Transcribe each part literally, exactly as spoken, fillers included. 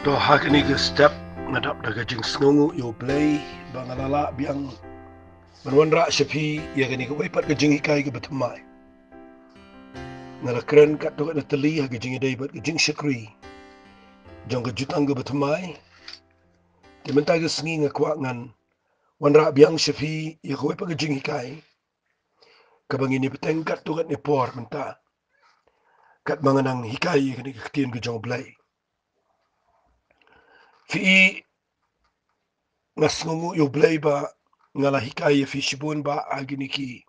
To ha kane ka step nga dap da ka jingsngewnguh ïa U Blei ba nga la lah biang ban wanrah sha phi ïa kane kawei pat ka jinghikai kaba thymmai. Nga la kren katto katne tylli ha ka jingïadei bad ka jingshakri jong ka jutang kaba thymmai. Te mynta ka sngi nga kwah ngan wanrah biang sha phi ïa kawei pat ka jinghikai kaba ngin ïa bteng katto katne por mynta, katba nga nang hikai ïa kane ka ktien ka jong U Blei. Phi i, nga sngewnguh ïa U Blei ba nga la hikai ïa phi shibun ba ha kine ki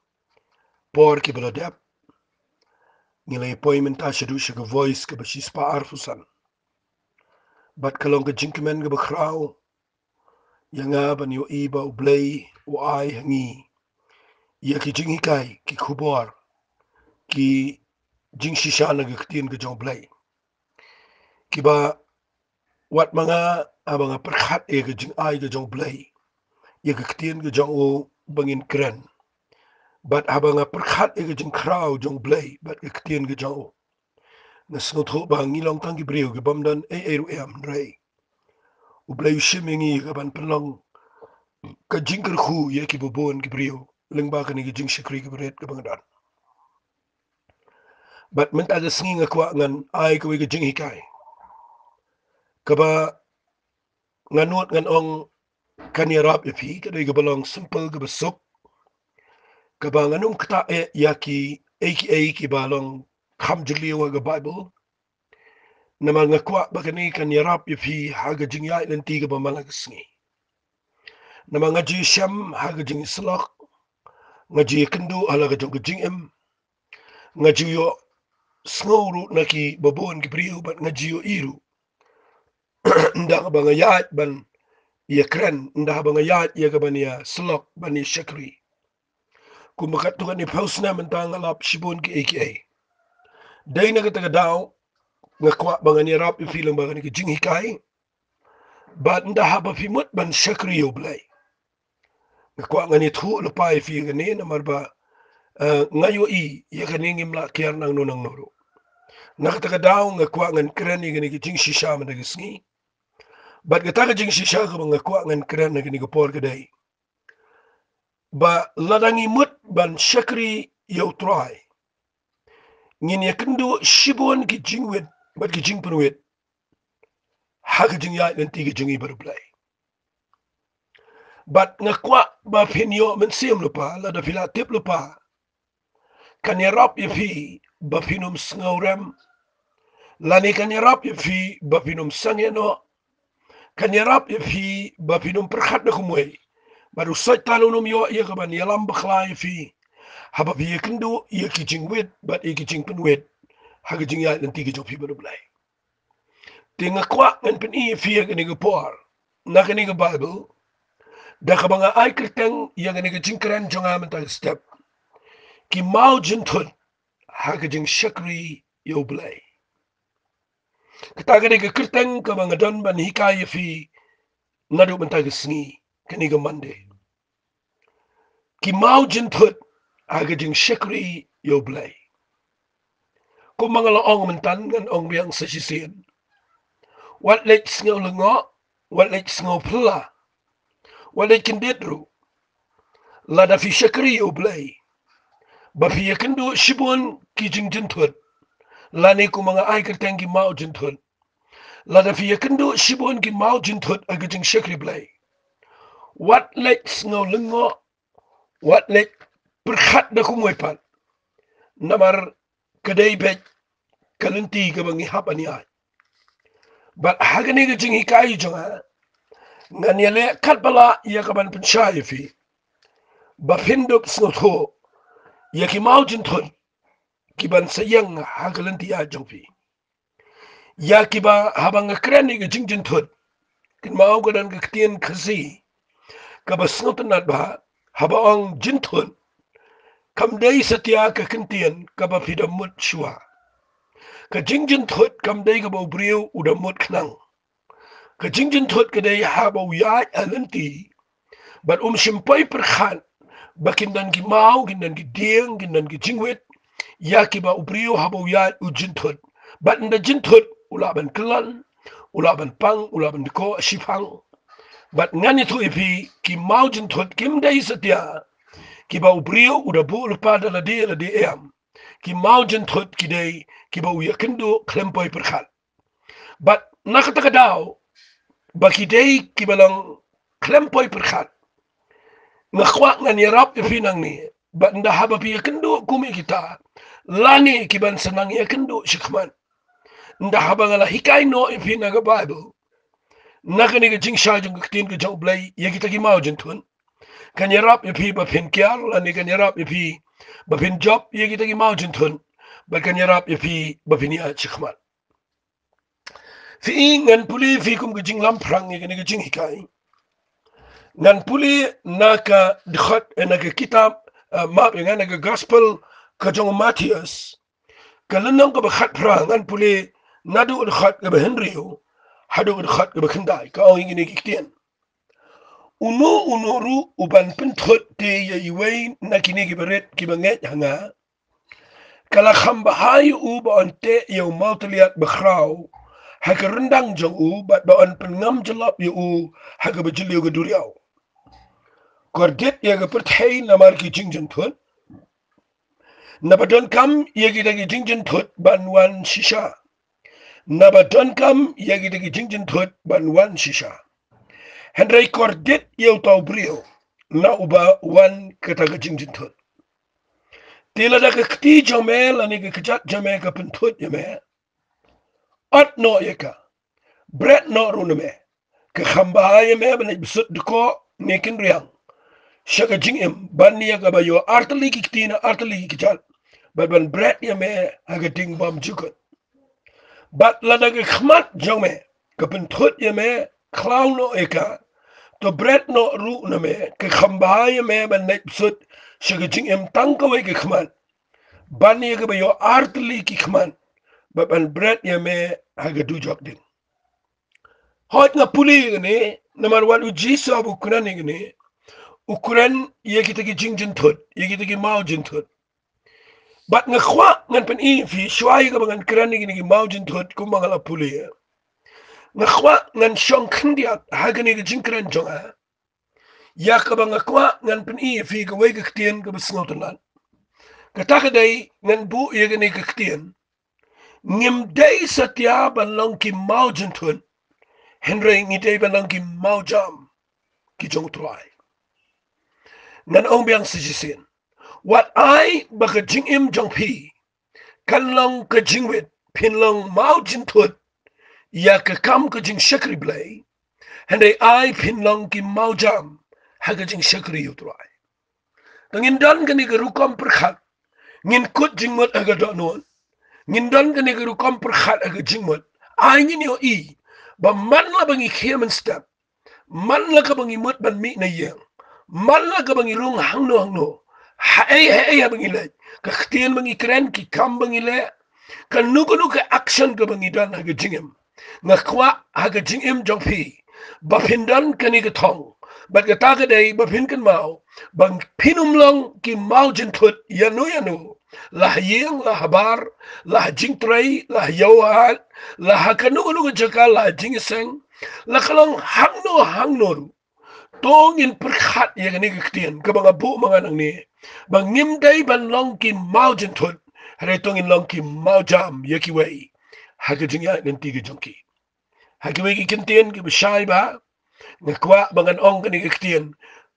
por kiba la dep. Ngi la ïa poi mynta shaduh sha ka Voice kaba shispah arphew san. Bad ka long ka jingkmen kaba khraw ïa nga ban ïohi ba U Blei u ai ha ngi ïa ki jinghikai, ki khubor, ki jingshisha na ka ktien ka jong U Blei, kiba wat ma nga, haba nga pyrkhat ïa ka jingai ka jong U Blei, ïa ka ktien ka jong u ba ngin kren, bad haba nga pyrkhat ïa ka jingkhraw jong U Blei bad ka ktien ka jong u, nga sngewthuh ba ngi long tang ki briew ki bym don ei ei ruh em, hynrei U Blei u shim ïa ngi ka ban pynlong ka jingkyrkhu ïa kiba bun ki briew lyngba kane ka jingshakri kaba rit kaba nga don. Bad mynta ka sngi nga kwah ngan ai kawei ka jinghikai kaba nga nud ngan ong kan ïarap ïa phi, ka dei kaba long simple, kaba suk, kaba ngan ym ktah eh ïa kiei kiei kiba long kham jylliew ha ka Baibl. Namar nga kwah ba kane kan ïarap ïa phi ha ka jingïaid lynti kaba man la ka sngi. Namar nga ju shem ha ka jingïasyllok, nga ju ïakynduh ha la ka jong ka jingim, nga ju ïohsngew ruh na kiba bun ki briew bad nga ju ïohi ruh. Ynda haba nga ïaid ban ïakren, ynda haba nga ïaid ïa ka ban ïasyllok, ban ïashakri, kumba katto katne phew snem mynta nga lap shibun kiei kiei. Dei na kata ka daw nga kwah ba ngan ïarap ïa phi lyngba kane ka jinghikai. Bad ynda haba phi mut ban shakri ïa U Blei, nga kwah ngan ïathuh lypa ïa phi ïa kane namar ba, eh, nga ïohi ïa kane ngim lah kiar nangno nangno ruh. Na kata ka daw nga kwah ngan kren ïa kane ka jingshisha mynta ka sngi. Bad kata ka jingshisha kaba nga kwah ngan kren ha kane ka por ka dei ba lada ngi mut ban shakri ïa U Trai, ngin ïakynduh shibun ki jingwit bad ki jingpynwit ha ka jingïaid lynti ka jong ngi bad U Blei. Bad nga kwah ba phin ïoh mynsiem lypa, lada phi la tip lypa, kan ïarap ïa phi ba phin ym sngewrem, lane kan ïarap ïa phi ba phin ym sangeh noh, kan ïarap ïa phi ba phin ym pyrkhat da kumwei, bad u Soitan un ym ïoh ïa ka ban ïalam bakla ïa phi haba phi ïakynduh ïa ki jingwit bad ïa ki jingpynwit ha ka jingïaid lynti ka jong phi bad U Blei. Te nga kwah ngan pyni ïa phi ha kane ka por na kane ka Baibl, da kaba nga ai kyrteng ïa kane ka jingkren jong nga mynta ka step: Ki maw jynthut ha ka jingshakri ïa U Blei. Kata ka dei ka kyrteng kaba nga don ban hikai ïa phi naduh mynta ka sngi, kane ka Monday. Ki maw jynthut ha ka jingshakri ïa U Blei. Kumba nga la ong mynta, ngan ong biang sa shisien. Wat leit sngew lyngngoh, wat leit sngew phylla, wat leit kyndit ruh. Lada phi shakri ïa U Blei, ba phi ïakynduh shibun ki jingjynthut, lane kumba nga ai kyrteng ki maw jynthut, lada phi ïakynduh shibun ki maw jynthut ha ka jingshakri Blei, wat leit sngew lyngngoh, wat leit pyrkhat da kumwei pat, namar ka dei beit ka lynti kaba ngi hap ban ïaid. Bad ha kane ka jinghikai jong nga, ngan ïaleh katba lah ïa ka ban pynshai ïa phi ba phin dup sngewthuh ïa ki maw jynthut ki ban sa ïeng ha ka lynti ïaid jong phi. Ïa kiba haba nga kren ïa ka jingjynthut, kynmaw ka don ka ktien Khasi kaba sngewtynnat bha, haba ong jynthut, kam dei satia ka kyntien kaba phi da mut shuwa. Ka jingjynthut kam dei kaba u briew u da mut khnang. Ka jingjynthut ka dei haba u ïaid ha lynti bad um shym poi pyrkhat ba kin don ki maw, kin don ki dieng, kin don ki jingwit ïa kiba u briew haba u ïaid u jynthut. Bad ynda jynthut u lah ban kyllon, u lah ban pang, u lah ban dkoh shiphang. Bad ngan ïathuh ïa phi, ki mawjynthut kim dei satia kiba u briew u da buh lypa da lade lade, em. Ki mawjynthut ki dei kiba u ïakynduh khlem poi pyrkhat. Bad na kata ka daw ba ki dei kiba long khlem poi pyrkhat, nga kwah ngan ïarap ïa phi nangne, bad ynda haba phi ïakynduh kum ïa kita, lane kiban sa nang ïakynduh shakhmat, ynda haba nga la hikai noh ïa phi na ka Baibl, na kane ka jingshai jong ka ktien ka jong U Blei ïa kita ki mawjynthut, kan ïarap ïa phi ba phin kiar, lane kan ïarap ïa phi ba phin jop ïa kita ki mawjynthut, bad kan ïarap ïa phi ba phin ïaid shakhmat. Phi i, ngan pule ïa phi kum ka jinglamphrang ïa kane ka jinghikai. Ngan pule na ka dkhot, eh, na ka kitab, eh, map ïa nga, na ka Gospel ka jong u Mathaios, ka lynnong kaba khatphra, ngan pule naduh dkhot kaba hynriew haduh dkhot kaba khyndai. Ka ong ïa kine ki ktien: Uno uno ruh uban pynthut te ïa iwei na kine ki barit kiba ngeit ha nga, ka la kham bha ïa u ba yn teh ïa u mawtylliat bakhraw ha ka ryndang jong u, bad ba yn pynngam jyllop ïa u ha kaba jylliew ka duriaw. Kordit ïa ka pyrthei namar ki jingjynthut, naba donkam ïa kita ki jingjynthut ban wan shisha. Naba donkam ïa kita ki jingjynthut ban wan shisha. Hynrei kordit ïa uta u briew na uba wan kata ka jingjynthut. Te lada ka kti jong me lane ka kjat jong me ka pynthut ïa me, ot noh ïa ka, bret noh ruh na me. Ka kham bha ïa me ban leit bsut dkoh ne kynriang sha ka jingim, ban ïa kaba ïoh artylli ki kti na artylli ki kjat, bad ban bret ïa me ha ka ding bymjukut. Bad lada ka khmat jong me ka pynthut ïa me, khlaw noh ïa ka, to bret noh ruh na me. Ka kham bha ïa me ban leit bsut sha ka jingim tang kawei ka khmat, ban ïa kaba ïoh artylli ki khmat, bad ban bret ïa me ha ka dujok ding. Hooid, nga pule ïa kane namar wat u Jisu haba u kren ïa kane, u kren ïa kita ki jingjynthut, ïa kita ki mawjynthut. Bad nga kwah ngan pyni ïa phi, shuwa ïa kaba ngan kren ïa kine ki mawjynthut kumba nga la pule, nga kwah ngan shong khyndiat ha kane ka jingkren jong nga ïa kaba nga kwah ngan pyni ïa phi kawei ka ktien kaba sngewtynnat. Kata ka dei, ngan buh ïa kane ka ktien: Ngim dei satia ban long ki mawjynthut, hynrei ngi dei ban long ki mawjam ki jong U Trai. Ngan ong biang sa shisien: Wat ai ba ka jingim jong phi kan long ka jingwit, phin long mawjynthut ïa ka kam ka jingshakri Blei, hynrei ai phin long ki mawjam ha ka jingshakri U Trai. Te ngin don kane ka rukom pyrkhat, ngin kut jingmut ha ka dohnud. Ngin don kane ka rukom pyrkhat ha ka jingmut. Ai ngin ïohi ba man la ba ngi khie mynstep, man la kaba ngi mut ban mih na ïing, man la kaba ngi rung hangno hangno, haei haei haba ngi leit, ka ktien ba ngi kren, ki kam ba ngi leh, kano kano ka action kaba ngi don ha ka jingim, nga kwah ha ka jingim jong phi ba phin don kane ka thong. Bad kata ka dei ba phin kynmaw ba phin ym long ki mawjynthut ïano ïano, la ha ïing, la ha bar, la ha jingtrei, la ha ïew ha at, la ha kano kano ka jaka, la ha jingïaseng, la ka long hangno hangno ruh. To ngin pyrkhat ïa kane ka ktien kaba nga buh ma nga nangne, ba ngim dei ban long ki mawjynthut, hynrei to ngin long ki mawjam ïa kiwei ha ka jingïaid lynti ka jong ki. Ha kiwei ki kyntien kiba shai bha, nga kwah ba ngan ong kane ka ktien: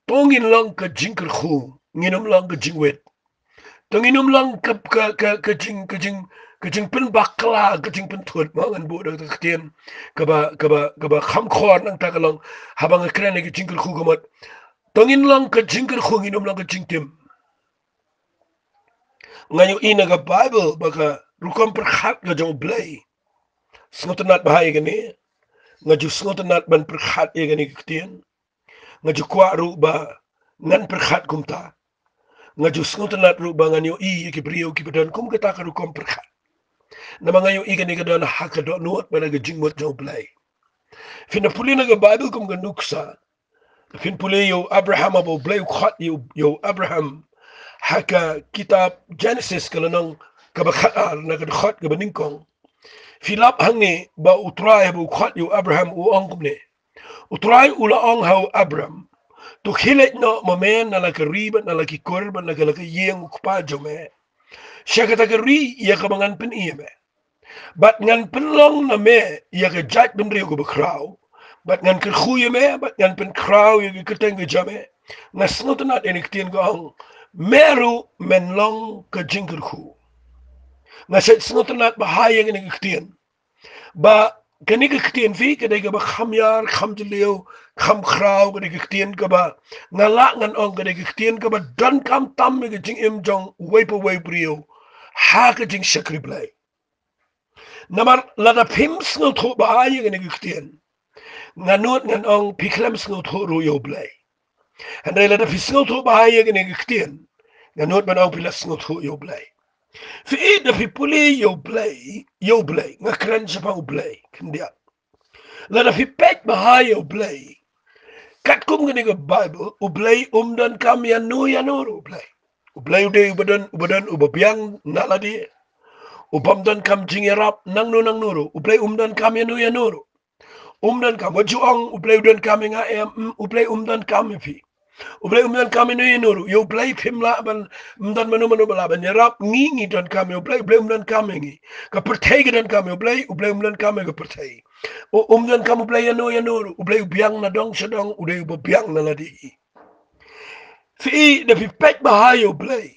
To ngin long ka jingkyrkhu, ngin ym long ka jingwit. To ngin ym long ka, ka, ka, ka jing, ka jing, ka jingpynbakla, ka jingpynthut, mo, ngan buh da ka ktien kaba, kaba, kaba kham khor, nangta ka long, haba nga kren ïa ka jingkyrkhu ka mut, to ngin long ka jingkyrkhu, ngin ym long ka jingtim. Nga ïohi na ka Baibl ba ka rukom pyrkhat ka jong U Blei sngewtynnat bha ïa kane. Nga ju sngewtynnat ban pyrkhat ïa kane ka ktien. Nga ju kwah ruh ba ngan pyrkhat kumta. Nga ju sngewtynnat ruh ba ngan ïohi ïa ki briew kiba don kum kata ka rukom pyrkhat. Namar nga ïohi kane ka don ha ka dohnud bad ha ka jingmut jong U Blei. Phin da pule na ka Baibl kum ka nuksa, phin pule ïa u Abraham, haba U Blei u khot ïa u, ïa u Abraham ha ka kitab Genesis ka lynnong kaba khatar, na ka dkhot kaba nyngkong. Phi lap hangne ba U Trai haba u khot ïa u Abraham u ong kumne. U Trai u la ong ha u Abraham, to khie leit noh ma me na la ka ri bad na la ki kur bad na ka la ka ïing u kpa jong me, sha kata ka ri ïa kaba ngan pyni ïa me. Bad ngan pynlong na me ïa ka jaitbynriew kaba khraw, bad ngan kyrkhu ïa me, bad ngan pynkhraw ïa ka kyrteng ka jong me. Nga sngewtynnat ïa kane ka ktien ka ong, me ruh men long ka jingkyrkhu. Nga shait sngewtynnat bha ïa kane ka ktien. Ba kane ka ktien phi ka dei kaba kham ïar, kham jylliew, kham khraw, ka dei ka ktien kaba nga lah ngan ong ka dei ka ktien kaba donkam tam ïa ka jingim jong uwei pa uwei u briew ha ka jingshakri Blei. Namar lada phim sngewthuh bha ïa kane ka ktien, nga nud ngan ong phi khlem sngewthuh ruh ïa U Blei. Hynrei lada phi sngewthuh bha ïa kane ka ktien, nga nud ban ong phi la sngewthuh ïa U Blei. Phi i da phi pule ïa U Blei, ïa U Blei, nga kren shaphang U Blei khyndiat. Lada phi peit bha ïa U Blei, katkum kane ka Baibl, U Blei um donkam ïano ïano ruh U Blei. U Blei u dei uba don, uba don, uba biang na lade. U bym donkam jingïarap nangno nangno ruh. U Blei um donkam ïano ïano ruh. Um donkam, wat ju ong U Blei u donkam ïa nga em, mm, U Blei um donkam ïa phi. U Blei um donkam ïano ïano ruh. Ïa U Blei phim lah ban, ym don mano mano ba lah ban ïarap, ngi ngi donkam ïa U Blei, U Blei um donkam ïa ngi. Ka pyrthei ka donkam ïa U Blei, U Blei um donkam ïa ka pyrthei. U, um donkam U Blei ïano ïano ruh. U Blei u biang na dong sha dong, u dei uba biang na lade hi. Phi i da phi peit bha ïa U Blei.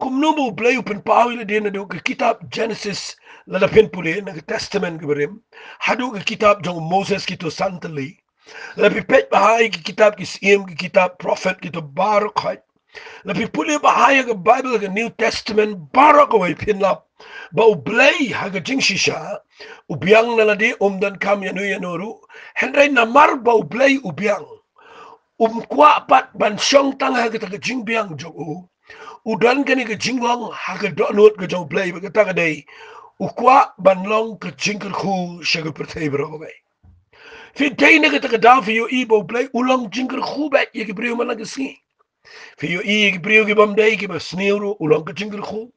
Kumno ba U Blei u pynpaw ïa lade naduh ka kitab Genesis, lada phin pule na ka Testament kaba rim, haduh ka kitab jong u Moses, kito san tylli. Lada phi peit bha ïa ki kitab ki Syiem, ki kitab Prophet, kito baroh khoit. Lada phi pule bha ïa ka Baibl, ka New Testament, baroh kawei, phin lap ba U Blei ha ka jingshisha u biang na lade, um donkam ïano ïano ruh. Hynrei namar ba U Blei u biang, um kwah pat ban shong tang ha kata ka jingbiang jong u. U don kane ka jinglong ha ka dohnud ka jong U Blei, ba kata ka dei u kwah ban long ka jingkyrkhu sha ka pyrthei baroh kawei. Phi dei na kata ka daw phi ïohi ba U Blei u long jingkyrkhu beit ïa ki briew man la ka sngi. Phi ïohi ïa ki briew ki bym dei, ki basniew ruh u long ka jingkyrkhu.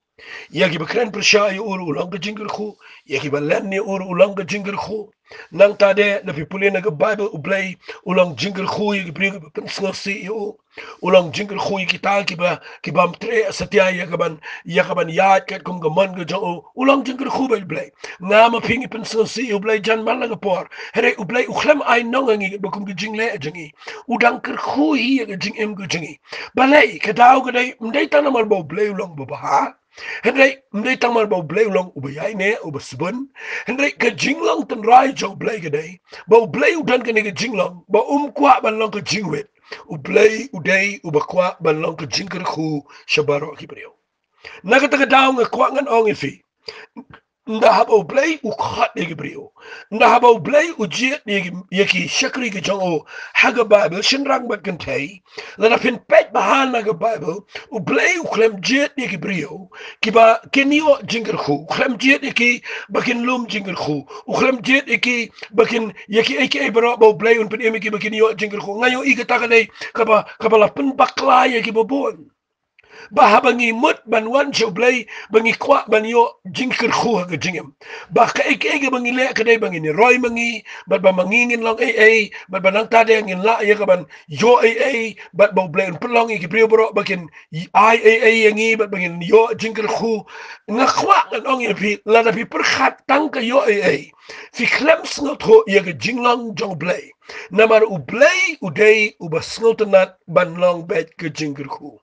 Ïa ki ba kren pyrshah ïa u ruh u long ka jingkyrkhu. Ïa ki ba len ïa u ruh u long ka jingkyrkhu. Nangta de, lada phi pule na ka Baibl, U Blei u long jingkyrkhu ïa ki briew ki ba pynsngewsih ïa u. U long jingkyrkhu ïa kita ki ba, ki bym treh satia ïa ka ban, ïa ka ban ïaid katkum ka mon ka jong u. U long jingkyrkhu beit U Blei. Nga ma phi ngi pynsngewsih ïa U Blei jan man la ka por. Hynrei U Blei u khlem ai nong ha ngi ba kum ka jingleh jong ngi. U dang kyrkhu hi ïa ka jingim ka jong ngi. Balei? Ka daw ka dei, ym dei tang namar ba U Blei u long uba bha. Hynrei ym dei tang namar ba U Blei u long uba ïaineh, uba sbun. Hynrei ka jinglong tynrai jong U Blei ka dei ba U Blei u don kane ka jinglong ba um kwah ban long ka jingwit. U Blei u dei uba kwah ban long ka jingkyrkhu sha baroh ki briew. Na kata ka daw nga kwah ngan ong ïa phi, ynda haba U Blei u khot ïa ki briew, ynda haba U Blei u jied ïa ki, ïa ki shakri ki jong u ha ka Baibl, shynrang bad kynthei, lada phin peit bha na ka Baibl, U Blei u khlem jied ïa ki briew ki ba kin ïoh jingkyrkhu, u khlem jied ïa ki ba kin lum jingkyrkhu, u khlem jied ïa ki ba kin, ïa kiei kiei baroh ba U Blei un pynim ïa ki ba kin ïoh jingkyrkhu. Nga ïohi kata ka dei kaba, kaba la pynbakla ïa ki babun. Ba haba ngi mut ban wan sha U Blei, ba ngi kwah ban ïoh jingkyrkhu ha ka jingim. Ba kaei kaei kaba ngi leh ka dei ba ngin ïaroi ma ngi, bad ba ma ngi ngin long ei ei, bad ba nangta de ngin lah ïa ka ban ïoh ei ei, bad ba U Blei un pynlong ïa ki briew baroh ba kin ai ei ei ïa ngi, bad ba ngin ïoh jingkyrkhu. Nga kwah ngan ong ïa phi, lada phi pyrkhat tang ka ïoh ei ei, phi khlem sngewthuh ïa ka jinglong jong U Blei. Namar U Blei u dei uba sngewtynnat ban long beit ka jingkyrkhu.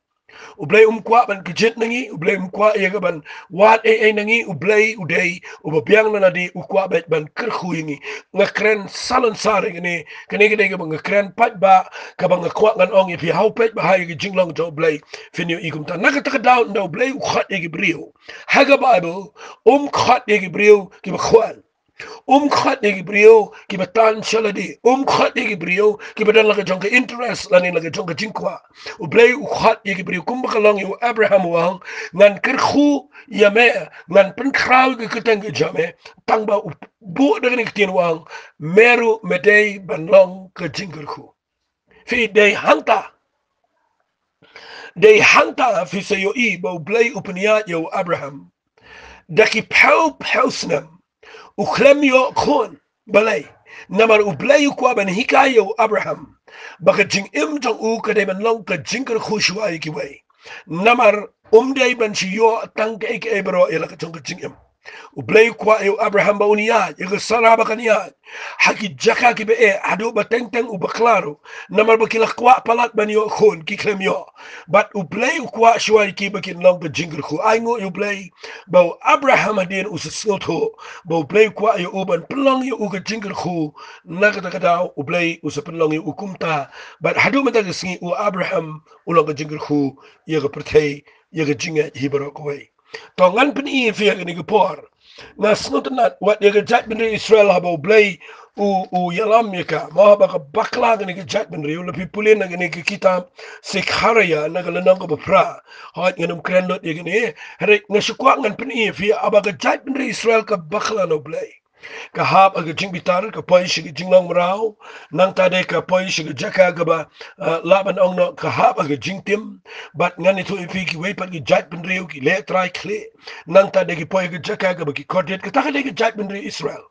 U Blei um kwah ban kjit na ngi, U Blei um kwah ïa ka ban wad ei ei na ngi, U Blei u dei uba biang na lade, u kwah beit ban kyrkhu ïa ngi. Nga kren salonsar ïa kane, kane ka dei kaba nga kren paidbah, kaba nga kwah ngan ong ïa phi, haba peit bha ïa ka jinglong jong U Blei, phin ïohi kumta. Na kata ka daw ynda U Blei u khot ïa ki briew ha ka Baibl, um khot ïa ki briew kiba khwan. Um khot ïa ki briew kiba tan sha lade. Um khot ïa ki briew kiba don la ka jong ka interest lane la ka jong ka jingkwah. U Blei u khot ïa ki briew kumba ka long ïa u Abraham, u ong, ngan kyrkhu ïa me, ngan pynkhraw ïa ka kyrteng ka jong me. Tang ba u buh da kane ka ktien, u ong, me ruh me dei ban long ka jingkyrkhu. Phi, dei hangta, dei hangta phi sa ïohi ba U Blei u pynïaid ïa u Abraham. Da ki phew phew snem u khlem ïoh khun. Balei? Namar U Blei u kwah ban hikai ïa u Abraham ba ka jingim jong u ka dei ban long ka jingkyrkhu shuwa ïa kiwei. Namar um dei ban shu ïoh tang kaei kaei baroh ïa la ka jong ka jingim. U Blei u kwah ïa u Abraham ba un ïaid, ïa ka Sarah ba kan ïaid ha ki jaka kiba eh, haduh ba teng teng u bakla ruh. Namar ba ki la kwah palat ban ïoh khun, ki khlem ïoh. Bad U Blei u kwah shuwa ïa ki ba kin long ka jingkyrkhu. Ai nguh ïa U Blei ba u Abraham hadien u sa sngewthuh ba U Blei u kwah ïa u ban pynlong ïa u ka jingkyrkhu. Na kata ka daw U Blei u sa pynlong ïa u kumta. Bad haduh mynta ka sngi u Abraham u long ka jingkyrkhu ïa ka pyrthei, ïa ka jingngeit hi baroh kawei. To ngan pyni ïa phi ha kane ka por. Nga sngewtynnat wat ïa ka jaitbynriew Israel haba U Blei u, u ïalam ïa ka, mo, haba ka bakla kane ka jaitbynriew, lada phi pule na kane ka kitab Sekhariah na ka lynnong kaba phra. Hooid, ngan ym kren lut ïa kane. Hynrei nga shu kwah ngan pyni ïa phi, haba ka jaitbynriew Israel ka bakla na U Blei, ka hap ha ka jingbitar, ka poi sha ka jinglong mraw. Nangta de ka poi sha ka jaka kaba, ah, lah ban ong noh ka hap ha ka jingtim. Bad ngan ïathuh ïa phi kiwei pat ki jaitbynriew ki leh trai khlieh. Nangta de ki poi ha ka jaka kaba ki kordit. Kata ka dei ka jaitbynriew Israel.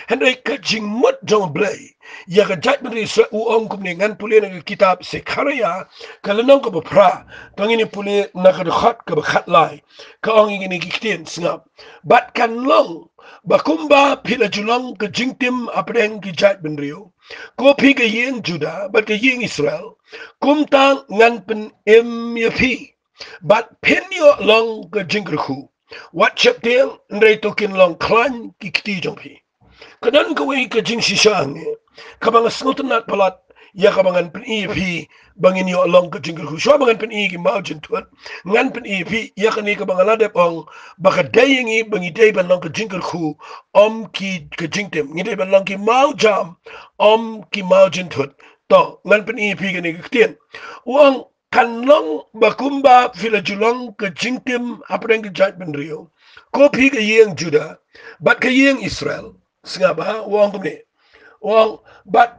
Hynrei ka jingmut jong U Blei ïa ka jaitbynriew Israel, u ong kumne, ngan pule na ka kitab Sekhariah ka lynnong kaba phra. To ngin ïa pule na ka dkhot kaba khatlai. Ka ong ïa kine ki ktien, sngap: Bad kan long ba kumba phi la ju long ka jingtim hapdeng ki jaitbynriew, ko phi ka ïing Judah bad ka ïing Israel, kumta ngan pynim ïa phi bad phin ïoh long ka jingkyrkhu. Wat sheptieng, hynrei to kin long khlaiñ ki kti jong phi. Ka don kawei ka jingshisha hangne kaba nga sngewtynnat palat ïa kaba ngan pyni ïa phi ba ngin ïoh long ka jingkyrkhu. Shuwa ba ngan pyni ïa ki mawjynthut, ngan pyni ïa phi ïa kane kaba nga la dep ong ba ka dei ïa ngi ba ngi dei ban long ka jingkyrkhu, ym ki, ka jingtim. Ngi dei ban long ki mawjam, ym ki mawjynthut. To ngan pyni ïa phi kane ka ktien. U ong, kan long ba kumba phi la ju long ka jingtim hapdeng ki jaitbynriew, ko phi ka ïing Judah bad ka ïing Israel. Sngap, ha, u ong kumne. U ong, bad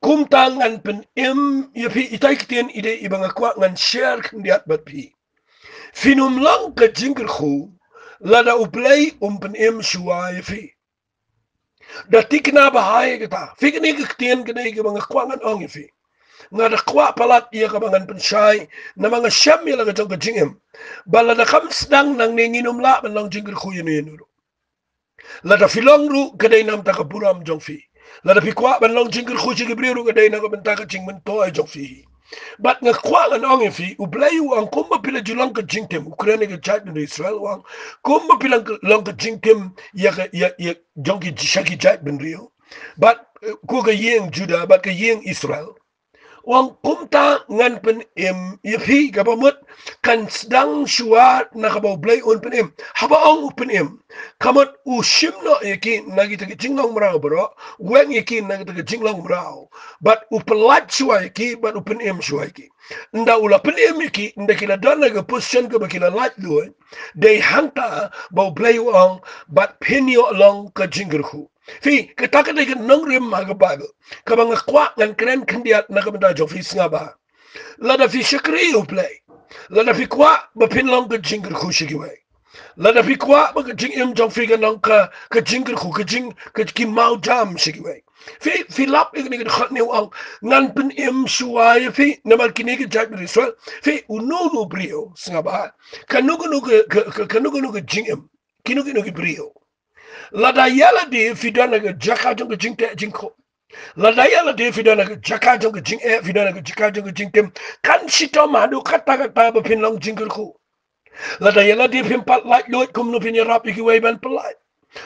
kumta ngan pynim ïa phi. Ita i ktien i dei iba nga kwah ngan share khyndiat bad phi. Phin ym long ka jingkyrkhu lada U Blei um pynim shuwa ïa phi. Da thikna bha ïa kata. Phi, kane ka ktien ka dei kaba nga kwah ngan ong ïa phi. Nga da kwah palat ïa kaba ngan pynshai, namar nga shem ïa la ka jong ka jingim ba lada kam sdang nangne ngin ym lah ban long jingkyrkhu ïano ïano ruh. Lada phi long ruh ka dei namar ka burom jong phi. Lada phi kwah ban long jingkyrkhu sha ki briew ruh ka dei na ka bynta ka jingmyntoi jong phi. Bad nga kwah ngan ong ïa phi, U Blei u ong kumba phi la ju long ka jingtim, u kren ïa ka jaitbynriew Israel, u ong kumba phi long ka, long ka jingtim ïa ka, ïa, ïa jong ki, sha ki jaitbynriew, bad, eh, ko ka ïing Judah bad ka ïing Israel. U ong kumta ngan pynim ïa phi, kaba mut kan sdang shuwa na kaba U Blei un pynim. Haba ong u pynim, ka mut u shim noh ïa ki na kita ki jinglong mraw baroh, weng ïa ki na kita ki jinglong mraw. Bad u pyllait shuwa ïa ki, bad u pynim shuwa ïa ki. Ynda u la pynim ïa ki, ynda ki la don ha ka position kaba ki la lait luid, dei hangta ba U Blei u ong, bad phin ïoh long ka jingkyrkhu. Phi, kata ka dei ka nongrim ha ka Baibl kaba nga kwah ngan kren khyndiat na ka bynta jong phi. Sngap, ha. Lada phi shakri U Blei, lada phi kwah ba phin long ka jingkyrkhu sha kiwei, lada phi kwah ba ka jingim jong phi kan long ka, ka jingkyrkhu, ka jing, ka, ki mawjam sha kiwei, phi, phi lap ïa kane ka dkhot ne, u ong, ngan pynim shuwa ïa phi. Namar kine ki jaitbynriew Israel, phi, uno uno u briew, sngap, ha, kano kano ka, ka, ka, kano kano ka jingim, kino kino ki briew, lada ïa lade phi don ha ka jaka jong ka jingteh jingkhum, lada ïa lade phi don ha ka jaka jong ka jingeh, phi don ha ka jaka jong ka jingtim, kan shitom haduh katta katta ba phin long jingkyrkhu. Lada ïa lade phim pat lait luid, kumno phin ïarap ïa kiwei ban pyllait?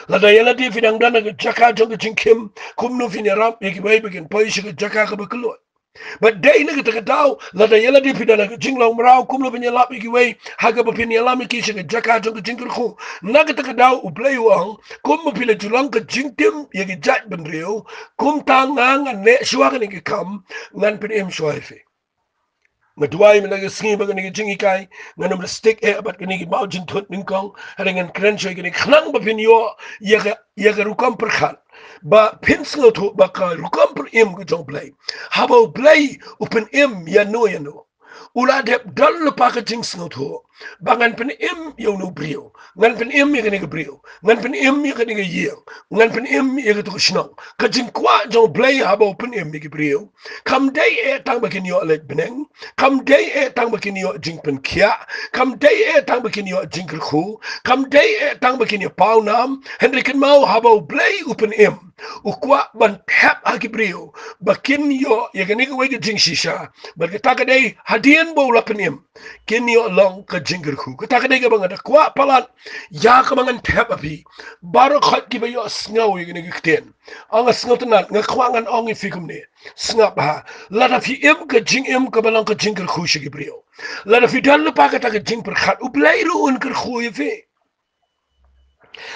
Lada ïa lade phi dang don ha ka jaka jong ka jingkhim, kumno phin ïarap ïa kiwei ba kin poi sha ka jaka kaba kylluid? Bad dei na kata ka daw, lada ïa lade phi don ha ka jinglong mraw, kumno phin ïalap ïa kiwei ha kaba phin ïalam ïa ki sha ka jaka jong ka jingkyrkhu? Na kata ka daw U Blei u ong, kumba phi la ju long ka jingtim ïa ki jaitbynriew, kumta nga ngan leh shuwa kane ka kam, ngan pynim shuwa ïa phi. Nga duwai mynta ka sngi ba kane ka jinghikai ngan ym da stick eh bad kine ki mawjynthut nyngkong, hynrei ngan kren shuwa ïa kine khnang ba phin ïoh ïa ka, ïa ka rukom pyrkhat, ba phin sngewthuh ba ka rukom pynim ka jong U Blei, haba U Blei u pynim ïano ïano, u la dep don lypa ka jingsngewthuh ba ngan pynim ïa uno u briew, ngan pynim ïa kane ka briew, ngan pynim ïa kane ka ïing, ngan pynim ïa katu ka shnong. Ka jingkwah jong U Blei haba u pynim ïa ki briew, kam dei eh tang ba kin ïoh leit bneng, kam dei eh tang ba kin ïoh jingpynkhiah, kam dei eh tang ba kin ïoh jingkyrkhu, kam dei eh tang ba kin ïoh pawnam. Hynrei kynmaw, haba U Blei u pynim, u kwah ban thep ha ki briew ba kin ïoh ïa kane kawei ka jingshisha. Bad kata ka dei hadien ba u la pynim, kin ïoh long ka jingkyrkhu. Kata ka dei kaba nga da kwah palat ïa kaba ngan thep ha phi baroh khoit kiba ïohsngew ïa kane ka ktien. Ong, nga sngewtynnat, nga kwah ngan ong ïa phi kumne. Sngap bha. Lada phi im ka jingim kaba long ka jingkyrkhu sha ki briew, lada phi don lypa kata ka jingpyrkhat, U Blei ruh un kyrkhu ïa phi.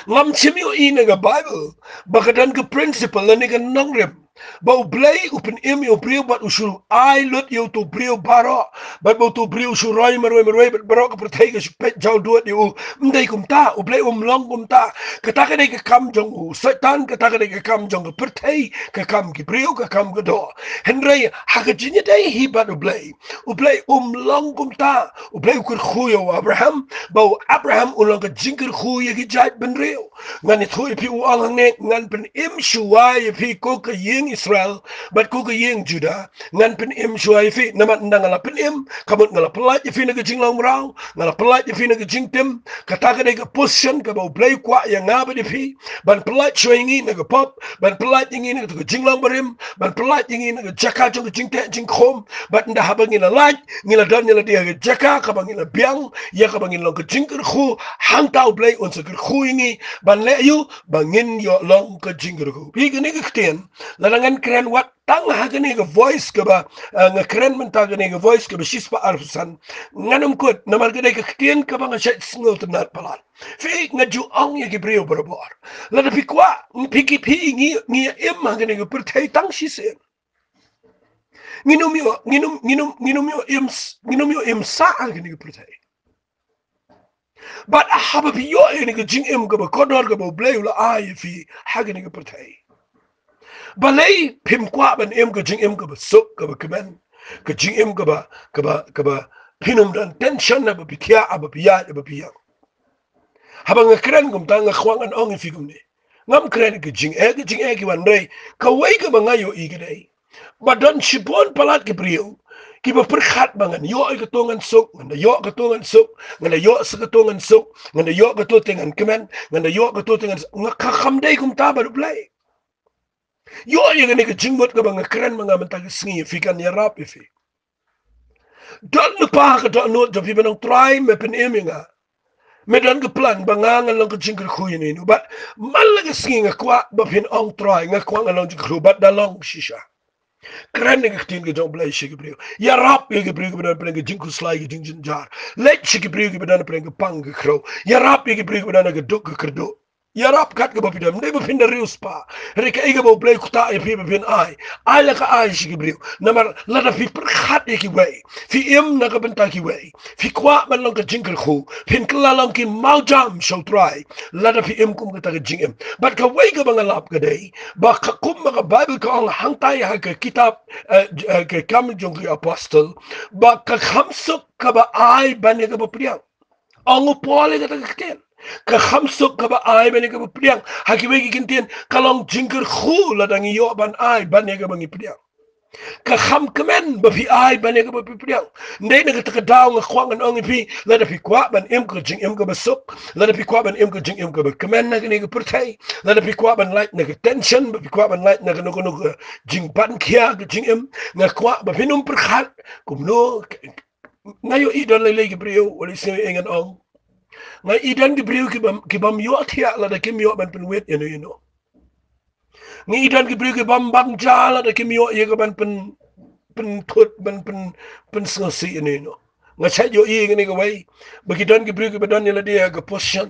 Ngam shym ïohi na ka Baibl ba ka don ka principle lane ka nongrim ba U Blei u pynim ïa u briew bad u shu ai lut ïa uto u briew baroh, bad ba uto u briew u shu roi marwei marwei bad baroh ka pyrthei ka shu peit jaw dud ïa u. Ym dei kumta, U Blei um long kumta. Kata ka dei ka kam jong u Soitan, kata ka dei ka kam jong ka pyrthei, ka kam ki briew, ka kam ka doh. Hynrei ha ka jingïadei hi bad U Blei, U Blei um long kumta. U Blei u kyrkhu ïa u Abraham ba u Abraham un long ka jingkyrkhu ïa ki jaitbynriew. Ngan ïathuh ïa phi, u ong hangne, ngan pynim shuwa ïa phi ko ka ïing Israel bad ko ka ïing Judah. Ngan pynim shuwa ïa phi, namar ynda nga la pynim, ka mut nga la pyllait ïa phi na ka jinglong mraw, nga la pyllait ïa phi na ka jingtim. Kata ka dei ka position kaba U Blei u kwah ïa nga bad ïa phi, ban pyllait shuwa ïa ngi na ka pop, ban pyllait ïa ngi na ka jinglong barim, ban pyllait ïa ngi na ka jaka jong ka jingteh jingkhum. Bad ynda haba ngi la lait, ngi la don ïa lade ha ka jaka kaba ngi la biang, ïa kaba ngin long ka jingkyrkhu, hangta U Blei un sa kyrkhu ïa ngi ban leh aïu? Ba ngin ïoh long ka jingkyrkhu. Phi, kane ka ktien, lada ngan kren wat tang ha kane ka voice kaba, eh, nga kren mynta, kane ka voice kaba shispah arphew san, ngan ym kut, namar ka dei ka ktien kaba nga shait sngewtynnat palat. Phi, nga ju ong ïa ki briew barabor, lada phi kwah, phi ki phi ngi, ngi ïa im ha kane ka pyrthei tang shisien. Ngin ym ïoh, ngin ym, ngin ym, ngin ym ïoh im s-, ngin ym ïoh im sah ha kane ka pyrthei. Bad haba phi ïoh ïa kane ka jingim kaba kordor kaba U Blei u la ai ïa phi ha kane ka pyrthei, balei phim kwah ban im ka jingim kaba suk, kaba kmen, ka jingim kaba, kaba, kaba phin ym don tension haba phi thiah, haba phi ïaid, haba phi ïeng? Haba nga kren kumta, nga kwah ngan ong ïa phi kumne. Ngam kren ka jingeh, ka jingeh ki wan, hynrei kawei kaba nga ïohi ka dei ba don shibun palat ki briew kiba pyrkhat ba ngan ïoh ïa kato ngan suk, ngan da ïoh kato ngan suk, ngan da ïoh sa kato ngan suk, ngan da ïoh kato te ngan kmen, ngan da ïoh kato te ngan suk. Nga, ka, kam dei kumta bad U Blei. Ïoh ïa kane ka jingmut kaba nga kren ma nga mynta ka sngi, phi, kan ïarap ïa phi. Don lypa ha ka dohnud jong phi ban ong, Trai, me pynim ïa nga. Me don ka plan ba nga ngan long ka jingkyrkhu ïa uno uno. Bad man la ka sngi nga kwah ba phin ong, Trai, nga kwah ngan long jingkyrkhu, bad da long shisha. Kren ïa ka ktien ka jong U Blei sha ki briew. Ïarap ïa ki briew kiba don pdeng ka jingkhuslai, ka jingjynjar. Leit sha ki briew kiba don pdeng ka pang ka khrew. Ïarap ïa ki briew kiba don ha ka duk ka kyrduh. Ïarap kat kaba phi don, ym dei ba phin da riewspah. Hynrei kaei kaba U Blei u ktah ïa phi ba phin ai, ai la ka ai sha ki briew. Namar lada phi pyrkhat ïa kiwei, phi im na ka bynta kiwei, phi kwah ban long ka jingkyrkhu, phin kylla long ki mawjam sha U Trai lada phi im kum kata ka jingim. Bad kawei kaba nga lap ka dei ba ka, kum ba ka Baibl ka ong hangtai ha ka kitab, eh, j-, eh, ka Kam jong ki Apostol, ba ka kham suk kaba ai ban ïa kaba pdiang. Ong u Paul ïa kata ka ktien. Ka kham suk kaba ai ban ïa kaba pdiang. Ha kiwei ki kyntien ka long jingkyrkhu lada ngi ïoh ban ai ban ïa kaba ngi pdiang. Ka kham kmen ba phi ai ban ïa kaba phi pdiang. Ym dei, na kata ka daw nga kwah ngan ong ïa phi, lada phi kwah ban im ka jingim kaba suk, lada phi kwah ban im ka jingim kaba kmen na kane ka pyrthei, lada phi kwah ban lait na ka tension, ba phi kwah ban lait na kano kano ka jingpynkhia ka jingim, nga kwah ba phin ym pyrkhat kumno. Nga ïohi don lei lei ki briew, wat la sngew ïa ngan ong, nga ïohi don ki briew ki bym, ki bym ïoh thiah lada kim ïoh ban pynwit ïano ïano. Nga ïohi don ki briew ki bym bang ja lada kim ïoh ïa ka ban pyn, pynthut, ban pyn, pynsngewsih ïano ïano. Nga shait ïohi ïa kane kawei ba ki don ki briew kiba don ïa lade ha ka position,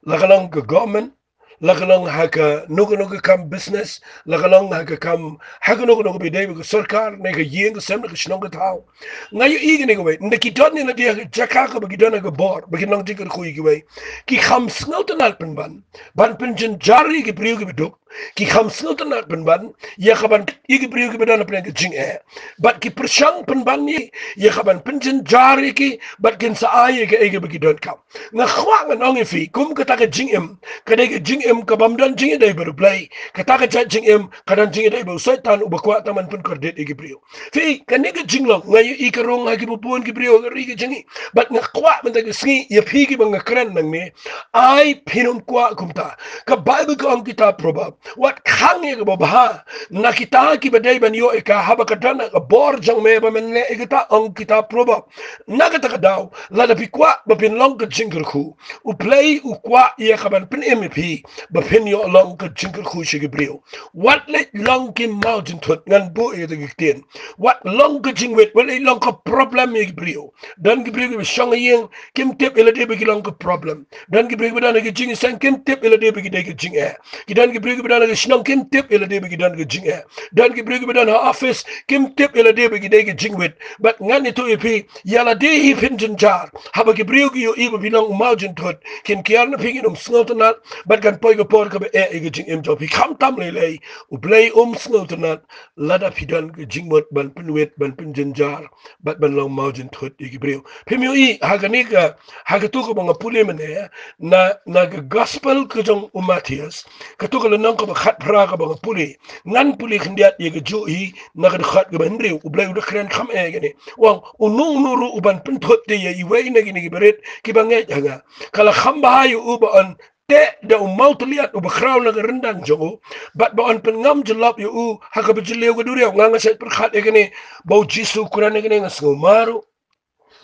la ka long ka government, la ka long ha kano kano ka kam business, la ka long ha ka kam, ha kano kano kaba ïadei bad ka sorkar, ne ka ïing ka sem, ne ka shnong ka thaw. Nga ïohi kane kawei, ynda ki don ïa lade ha ka jaka kaba ki don ha ka bor ba kin long jingkyrkhu ïa kiwei, ki kham sngewtynnat pynban ban pynjynjar ïa ki briew kiba duk, Ki kham sngewtynnat pynban ïa ka ban ïa ki briew kiba don hapdeng ka jingeh, bad ki pyrshang pynban ïa ïa ka ban pynjynjar ïa ki, bad kin sa ai ïa ki ïa kiba ki donkam. Nga kwah ngan ong ïa phi, kum kata ka jingim ka dei ka jingim kabym don jingïadei bad U Blei. Kata ka jait jingim ka don jingïadei bad u Soitan uba kwah tang ban pynkordit ïa ki briew. Phi, kane ka jinglong nga ïohi ka rung ha kiba bun ki briew ha ka ri ka jong ngi. Bad nga kwah mynta ka sngi ïa phi kiba nga kren nangne, ai phin ym kwah kumta. Ka Baibl ka ong kitab Proverb, wat khang ïa kaba bha na kita kiba dei ban ïoh ïa ka, haba ka don ha ka bor jong me ba men leh ïa kata, ong kitab Proverb. Na kata ka daw, lada phi kwah ba phin long ka jingkyrkhu, U Blei u kwah ïa ka ban pynim ïa phi ba phin ïoh long ka jingkyrkhu sha ki briew. Wat leit long ki mawjynthut, ngan buh ïa kata ka ktien. Wat long ka jingwit, wat leit long ka problem ïa ki briew. Don ki briew kiba shong ha ïing, kim tip ïa lade ba ki long ka problem. Don ki briew kiba don ha ka jingseng, kim tip ïa lade ba ki dei ka jingeh. Ki don ki briew kiba don ha ka shnong, kim tip ïa lade ba ki don ka jingeh. Don ki briew kiba don ha office, kim tip ïa lade ba ki dei ka jingwit. Bad ngan ïathuh ïa phi, ïa lade hi phin jynjar haba ki briew ki ïohi ba phi long u mawjynthut. Kin kiar na phi, kin ym sngewtynnat, bad kan poi ka por kaba eh ïa ka jingim jong phi. Khamtam lei lei, U Blei um sngewtynnat lada phi don ka jingmut ban pynwit, ban pynjynjar, bad ban long mawjynthut ïa ki briew. Phim ïohi ha kane ka, ha katu kaba nga pule mynne, na, na ka gospel ka jong u Mathaios, katu ka lynnong kaba khatphra kaba nga pule. Ngan pule khyndiat ïa kajuh hi, na ka dkhot kaba hynriew, U Blei u da kren kham eh ïa kane. U ong, uno uno ruh uban pynthut te ïa iwei na kine kiba rit, kiba ngeit ha nga, ka la kham bha ïa u ba un teh da u mawtylliat uba khraw na ka ryndang jong u, bad ba un pynngam jyllop ïa u ha kaba jylliew ka duriaw. Nga, nga shait pyrkhat ïa kane, ba U Jisu u kren ïa kane, nga sngewma ruh.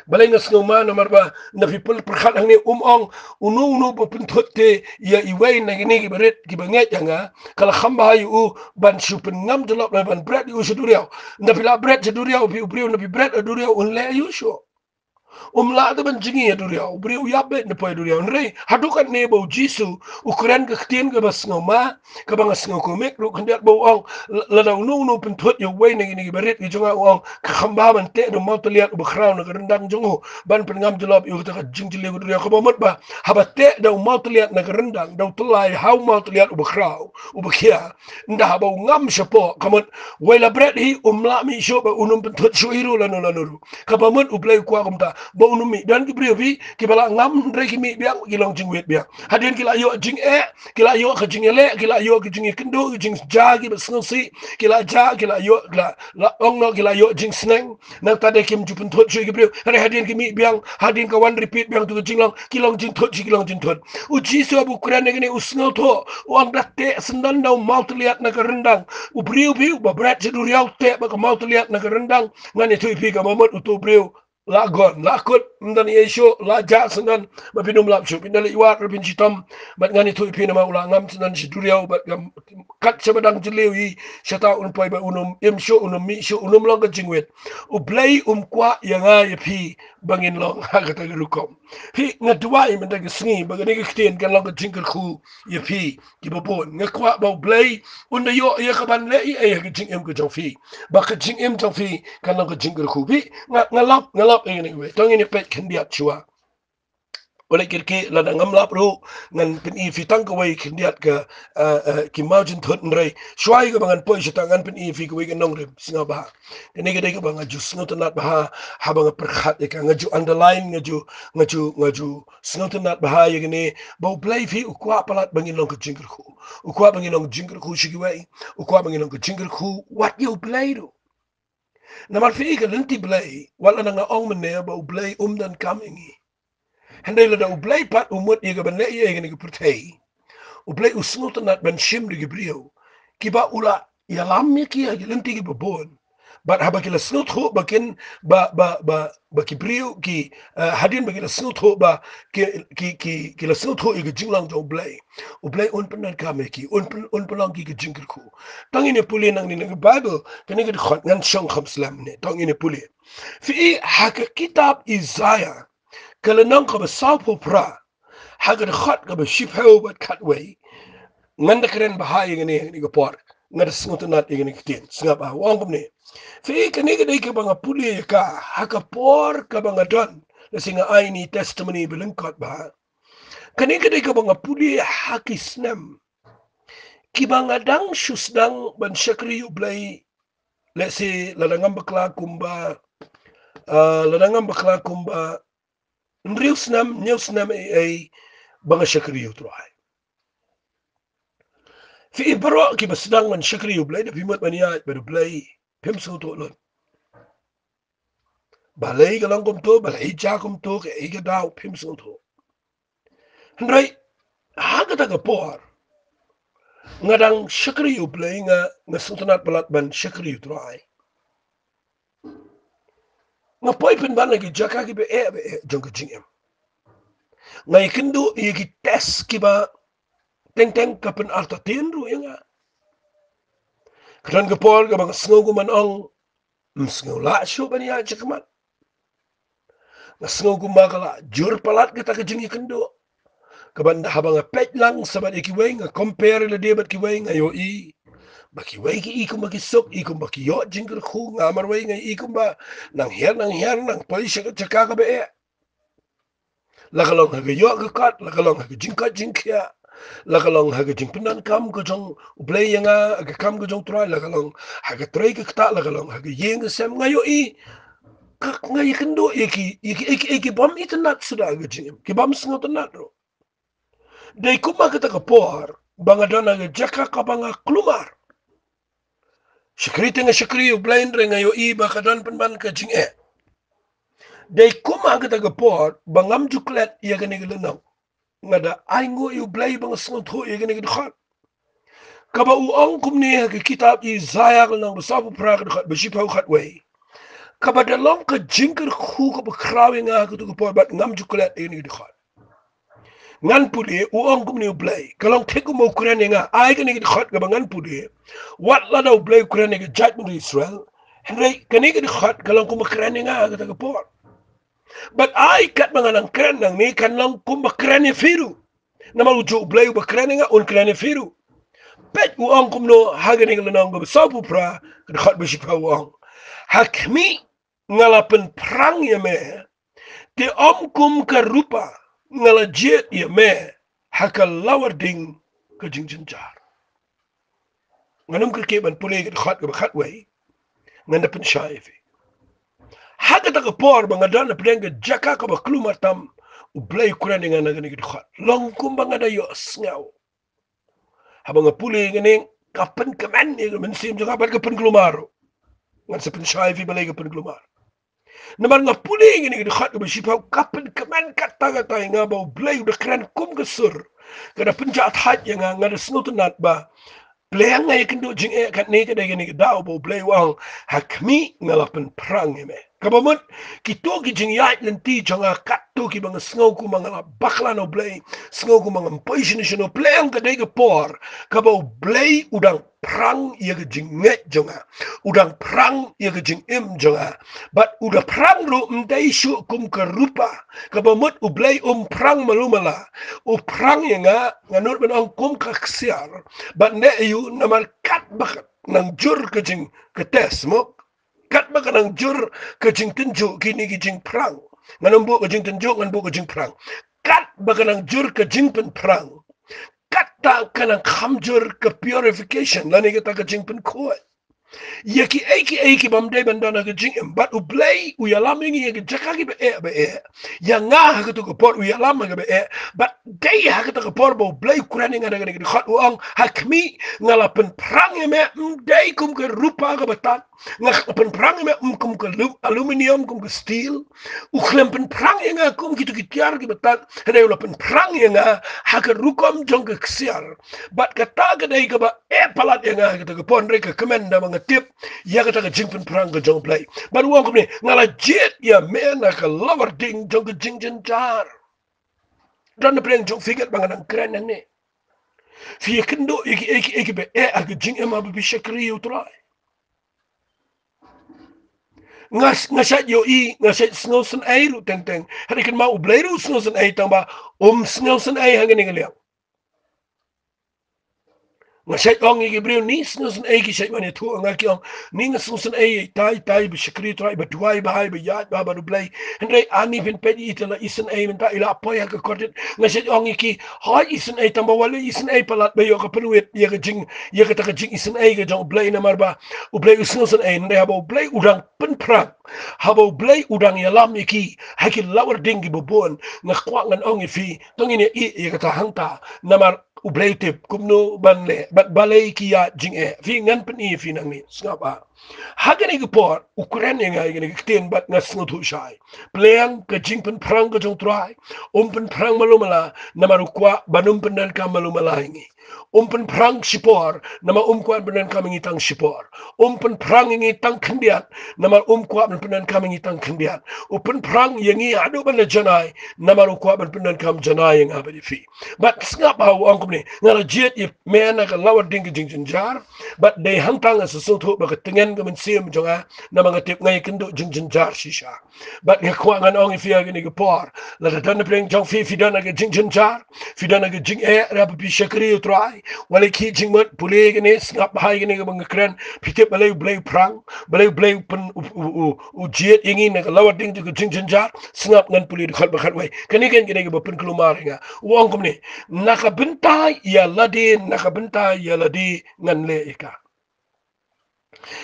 Balei nga sngewma? Namar ba na phi pyl pyrkhat hangne, um ong, uno uno ba pynthut te ïa iwei na kine kiba rit, kiba ngeit ha nga, ka la kham bha ïa u ban shu pynngam jyllop, ban bret ïa u sha duriaw. Na phi lah bret sha duriaw, phi u briew, na phi bret ha duriaw, un leh ïa u shuh? Um lah te ban jngi ha duriaw. U briew u ïap beit na poi duriaw. Hynrei haduh katne ba U Jisu u kren ka ktien kaba sngewma, kaba nga sngewkhmih ruh khyndiat, ba u ong, la, lada uno uno pynthut ïa uwei na kine kiba rit ki jong nga, u ong, ka kham bha ban teh da u mawtylliat uba khraw na ka ryndang jong u ban pynngam jyllop ïa u ha kata ka jingjylliew ka duriaw. Kaba mut ba haba teh da u mawtylliat na ka ryndang, da u tyllai ha u mawtylliat uba khraw, uba khia, ynda haba u ngam shapoh, ka mut wei la bret hi, um lah mih shuh ba un ym pynthut shuh hi ruh lano lano ruh. Kaba mut U Blei u kwah kumta, ba un ym mih. Don ki briew phi kiba lah ngam hynrei ki mih biang, ki long jingwit biang. Hadien ki lah ïoh jingeh, ki lah ïoh ka jingïaleh, ki lah ïoh ka jingïakynduh, ka jingjia kiba sngewsih, ki lah jia, ki lah ïoh, ki lah, lah ong noh, ki lah ïoh jingsneng. Nangta de kim ju pynthut shuh ïa ki briew. Hynrei hadien ki mih biang, hadien ka wan repeat biang tu ka jinglong, ki long jingthut shuh, ki long jingthut. U Jisu haba u kren ïa kane u sngewthuh, u ong da teh syndon da u mawtylliat na ka ryndang. U briew phi uba bret sha duriaw, teh bad ka mawtylliat na ka ryndang. Ngan ïathuh ïa phi, kaba mut utu u briew la gon, la kut, ym don ei ei shuh, la jah syndon, ba phin ym lap shuh, phin da leit wad ruh phin shitom. Bad ngan ïathuh ïa phi namar u la ngam syndon sha duriaw, bad ngam kat shaba dang jylliew hi, shata un poi ba un ym im shuh, un ym mih shuh, un ym long ka jingwit. U Blei um kwah ïa nga ïa phi ba ngin long ha kata ka rukom. Phi, nga duwai mynta ka sngi ba kane ka ktien kan long ka jingkyrkhu ïa phi kiba bun. Nga kwah ba U Blei un da ïoh ïa ka ban leh ei ei ha ka jingim ka jong phi, ba ka jingim jong phi kan long ka jingkyrkhu. Phi, nga, nga lap, nga lap ïa kane kawei. To ngin ïa peit khyndiat shuwa. Wat leh kyrkieh, lada ngam lap ruh, ngan pyni ïa phi tang kawei khyndiat ka, eh, eh, ki mawjynthut, hynrei shuwa ïa kaba ngan poi shata, ngan pyni ïa phi kawei ka nongrim sngewbha. Kane ka dei kaba nga ju sngewtynnat bha, haba nga pyrkhat ïa ka, nga ju underline, nga ju, nga ju, nga ju sngewtynnat bha ïa kane, ba U Blei phi u kwah palat ba ngin long ka jingkyrkhu. U kwah ba ngin long ka jingkyrkhu sha kiwei. U kwah ba ngin long ka jingkyrkhu wat ïa U Blei ruh. Namar phi, ka lynti Blei, wat la nga ong mynne ba U Blei um donkam ïa ngi, hynrei lada U Blei pat u mut ïa ka ban leh ei ei ha kane ka pyrthei, U Blei u sngewtynnat ban shim da ki briew kiba u la ïalam ïa ki ha ki lynti kiba bun. Bad haba ki la sngewthuh ba kin, ba, ba, ba, ba ki briew ki, eh, hadien ba ki la sngewthuh ba ki, ki, ki, ki la sngewthuh ïa ka jinglong jong U Blei, U Blei un pyndonkam ïa ki, un pyn-, un pynlong ki ka jingkyrkhu. To ngin ïa pule nangne na ka Baibl, kane ka dkhot ngan shong kham slem ne. To ngin ïa pule. Phi, ha ka kitab Isaiah, ka lynnong kaba sawphew phra, ha ka dkhot kaba shiphew bad khatwei. Ngan da kren bha ïa kane ha kane ka por. Nga da sngewtynnat ïa kane ka ktien. Sngap, ah, u ong kumne. Phi, kane ka dei kaba nga pule ïa ka ha ka por kaba nga don. Lehse nga ai ïa kane testimony ba lyngkot bha. Kane ka dei kaba nga pule ha ki snem kiba nga dang shu sdang ban shakri ïa U Blei, lehse lada ngam bakla kumba, ah, lada ngam bakla kumba hynriew snem, hynñiew snem, ei ei ba nga shakri ïa U Trai. Phi baroh kiba sdang ban shakri ïa U Blei, da phi mut ban ïaid bad U Blei, phim sngewthuh lut. Balei ka long kumto, balei jia kumto, kaei ka daw, phim sngewthuh. Hynrei ha kata ka por nga dang shakri ïa U Blei, nga, nga sngewtynnat palat ban shakri ïa U Trai. Nga poi pynban ha ki jaka kiba eh ba eh jong ka jingim. Nga ïakynduh ïa ki test kiba teng teng ka pynartatien ruh ïa nga. Ka don ka por kaba nga sngew kumba ong, ym sngew lah shuh ban ïaid shakhmat. Nga sngew kumba ka la jur palat kata ka jingïakynduh. Kaba ynda haba nga peit lang sa bad ïa kiwei, nga compare lade bad kiwei, nga ïohi ba kiwei ki i kumba ki suk, i kumba ki ïoh jingkyrkhu, nga marwei nga i kumba nang hiar nang hiar, nang poi sha ka jaka kaba eh. La ka long ha ka ïoh ka kot, la ka long ha ka jingkoit jingkhiah, la ka long ha ka jingpyndonkam ka jong U Blei ïa nga, ha ka kam ka jong U Trai, la ka long ha ka trei ka ktah, la ka long ha ka ïing ka sem, nga ïohi ka, nga ïakynduh ïa ki, ïa ki, ïa ki, ïa ki bym itynnad suda ha ka jingim, ki bym sngewtynnad ruh. Dei kumba kata ka por ba nga don ha ka jaka kaba nga kulmar. Shakri te nga shakri ïa U Blei, hynrei nga ïohi ba ka don pynban ka jingeh. Dei kumba kata ka por ba ngam ju klet ïa kane ka lynnong. Nga da ainguh ïa U Blei ba nga sngewthuh ïa kane ka dkhot. Kaba u ong kumne ha ka kitab Isaïah ka lynnong ba sawphew phra, ka dkhot ba shiphew khatwei. Kaba da long ka jingkyrkhu kaba khraw ïa nga ha katu ka por bad ngam ju klet ïa kane ka dkhot. Ngan pule, u ong kumne U Blei, ka long thik kumba u kren ïa nga, ai kane ka dkhot kaba ngan pule. Wat lada U Blei u kren ïa ka jaitbynriew Israel, hynrei kane ka dkhot ka long kumba kren ïa nga ha kata ka por. Bad ai katba nga nang kren nangne kan long kumba kren ïa phi ruh. Namar u juh U Blei uba kren ïa nga, un kren ïa phi ruh. Peit u ong kumno ha kane ka lynnong kaba sawphew phra, ka dkhot ba shiphew, u ong: Ha khmih, nga la pynphrang ïa me, te ym kum ka rupa; nga la jied ïa me ha ka lawar ding ka jingjynjar. Ngan ym kyrkieh ban pule ka dkhot kaba khatwei, ngan da pynshai ïa phi. Ha kata ka por ba nga don hapdeng ka jaka kaba kulmar tam, U Blei u kren ïa nga na kane ka dkhot. Long kumba nga da ïohsngew. Haba nga pule ïa kane, ka pynkmen ïa ka mynsiem jong nga bad ka pynkulmar ruh. Ngan sa pynshai ïa phi balei ka pynkulmar. Namar nga pule ïa kane ka dkhot kaba shiphew, ka pynkmen katta katta ïa nga ba U Blei u da kren kum ka sur. Ka da pynjah thait ïa nga, nga da sngewtynnat ba Blei, nga ïakynduh jingeh katne, ka dei kane ka daw ba U Blei u ong: Ha khmih, nga la pynphrang ïa me. Kaba mut, kito ki jingïaid lynti jong nga katto kiba nga sngew kumba nga la bakla na U Blei, sngew kumba ngam poi shano shano, pyrshang ka dei ka por kaba U Blei u dang phrang ïa ka jingngeit jong nga, u dang phrang ïa ka jingim jong nga. Bad u da phrang ruh ym dei shuh kum ka rupa. Kaba mut U Blei um phrang malu mala, u phrang ïa nga, nga nud ban ong, kum ka ksiar. Bad ne ïa u, namar katba ka nang jur ka jing, ka test, mo, katba ka nang jur ka jingtynjuh, kine ki jingphrang. Ngan ym buh ka jingtynjuh, ngan buh ka jingphrang. Katba ka nang jur ka jingpynphrang, katta ka nang kham jur ka purification, lane kata ka jingpynkhuid ïa kiei kiei ki bym dei ban don ha ka jingim. Bad U Blei u ïalam ïa ngi ha ka jaka kiba eh ba eh. Ïa nga ha katu ka por u ïalam ha kaba eh. Bad dei ha kata ka por ba U Blei u kren ïa nga na kane ka dkhot, u ong: Ha khmih, nga la pynphrang ïa me, ym dei kum ka rupa kaba tad. Nga la pynphrang ïa me, ym kum ka lu-, aluminium, kum ka steel. U khlem pynphrang ïa nga kum kito ki tiar kiba tad, hynrei u la pynphrang ïa nga ha ka rukom jong ka ksiar. Bad kata ka dei kaba eh palat ïa nga ha kata ka por, hynrei ka kmen da ba nga tip ïa kata ka jingpynphrang ka jong U Blei. Bad u ong kumne: Nga la jied ïa me na ka lawar ding jong ka jingjynjar. Don na pdeng jong phi katba nga nang kren nangne, phi ïakynduh ïa kiei kiei kiba eh ha ka jingim haba phi shakri ïa U Trai. Nga, nga shait ïohi, nga shait sngewsynei ruh teng teng. Hynrei kynmaw, U Blei ruh u sngewsynei, tangba um sngewsynei ha kane ka liang. Nga shait ong ïa ki briew, ni sngewsynei ki shait ban ïathuh ïa nga, ki ong, ni nga sngewsynei ïa itai itai ba shakri Trai, ba duwai, ba hai, ba ïaid ba, ba U Blei. Hynrei ani phin peit ïa ita la isynei mynta, i la poi ha ka kordit. Nga shait ong ïa ki, hooid isynei, tang ba wat la isynei palat ba ïoh ka pynwit ïa ka jing, ïa kata ka jingisynei ka jong U Blei, namar ba U Blei u sngewsynei. Hynrei haba U Blei u dang pynphrang, haba U Blei u dang ïalam ïa ki ha ki lawar ding kiba bun, nga kwah ngan ong ïa phi, to ngin ïa ïeh ïa kata hangta. Namar U Blei u tip kumno ban leh bad balei ki ïaid jingeh. Phi, ngan pyni ïa phi nangne, sngap ah. Ha kane ka por u kren ïa nga ïa kane ka ktien bad nga sngewthuh shai. Pliang ka jingpynphrang ka jong U Trai, um pynphrang malu mala, namar u kwah ban ym pyndonkam malu mala ïa ngi. Um pynphrang shipor, namar um kwah ban pyndonkam ïa ngi tang shipor. Um pynphrang ïa ngi tang khyndiat, namar um kwah ban pyndonkam ïa ngi tang khyndiat. U pynphrang ïa ngi haduh ban da janai, namar u kwah ban pyndonkam janai ïa nga bad ïa phi. Bad sngap ha, u ong kumne, nga la jied ïa me na ka lawar ding ka jingjynjar, bad dei hangta nga sngewthuh ba ka tngen ka mynsiem jong nga, namar nga tip nga ïakynduh jingjynjar shisha. Bad nga kwah ngan ong ïa phi ha kane ka por, lada don napdeng jong phi, phi don ha ka jingjynjar, phi don ha ka jingeh, lada phi shakri ïa U Trai, wat leh ki jingmut, pule ïa kane, sngap ha ïa kane kaba nga kren, phi tip balei U Blei u phrang, balei U Blei u pyn, u, u, u, u jied ïa ngi na ka lawar ding jong ka jingjynjar, sngap, ngan pule dkhot ba khatwei. Kane kan ka dei kaba pynkulmar ïa nga. U ong kumne, na ka bynta ïa lade, na ka bynta ïa lade ngan leh ïa ka.